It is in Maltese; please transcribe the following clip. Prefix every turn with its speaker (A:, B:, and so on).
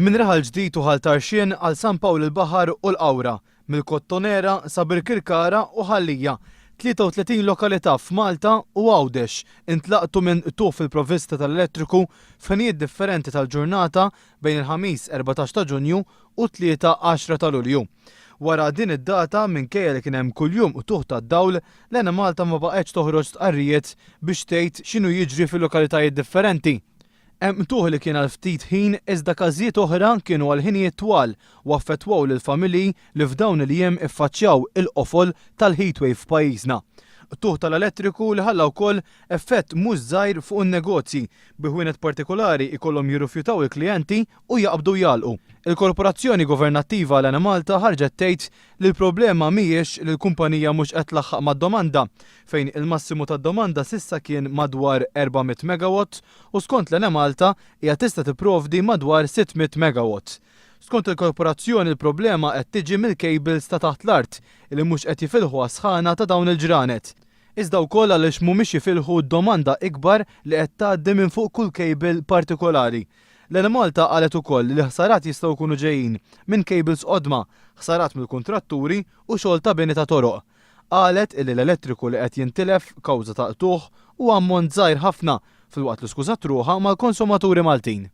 A: Minn Raħal Ġdid u Ħal Tarxien għal San Pawl il-Baħar u l-Qawra, mill-Kottonera sa Birkirkara u Ħal Lija, 33 lokalità f'Malta u Għawdex intlaqtu minn qtugħ fil-provvista tal-elettriku f'ħinijiet differenti tal-ġurnata bejn il-Ħamis 14 ta' Ġunju u t-Tlieta 10 ta' Lulju. Wara din id-data, minkejja li kien hemm kuljum qtugħ tad-dawl, l-Enemalta ma baqgħetx toħroġ stqarrijiet biex tgħid x'inhu jiġri fil-lokalitajiet differenti. Hemm qtugħ li kien għal ftit ħin iżda każijiet oħra kienu għal ħinijiet twal u affettwaw lill-familji li f'dawn il-jiem iffaċċjaw il-qofol tal-heatwave f'pajjiżna. Qtugħ tal-elettriku li ħalla wkoll effett mhux żgħir fuq in-negozji, bi ħwienet partikolari jkollhom jirrifjutaw il-klijenti u jaqbdu jagħlqu. Il-korporazzjoni governattiva l-Enemalta ħarġet tgħid li l-problema mhijiex li l-kumpanija mhux qed tlaħħaq mad-domanda, fejn il-massimu tad-domanda s'issa kien madwar 400 megawatt u skont l-Enemalta hija tista' tipprovdi madwar 600 megawatt. Skont il-korporazzjoni l-problema qed tiġi mill-cables ta' taħt l-art li mhux qed jifilħu għas-sħana ta' dawn il-ġranet. Iżda wkoll għaliex mhumiex jifilħu d-domanda ikbar li qed tgħaddi minn fuq kull cable partikolari. L-Enemalta qalet ukoll li l-ħsarat jistgħu jkunu ġejjin minn cables qodma, ħsarat mill-kuntratturi u xogħol ta' bini ta' toroq. Qalet illi l-elettriku li qed jintilef kawża ta' qtugħ huwa ammont żgħir ħafna filwaqt li skużat ruħha mal-konsumaturi Maltin.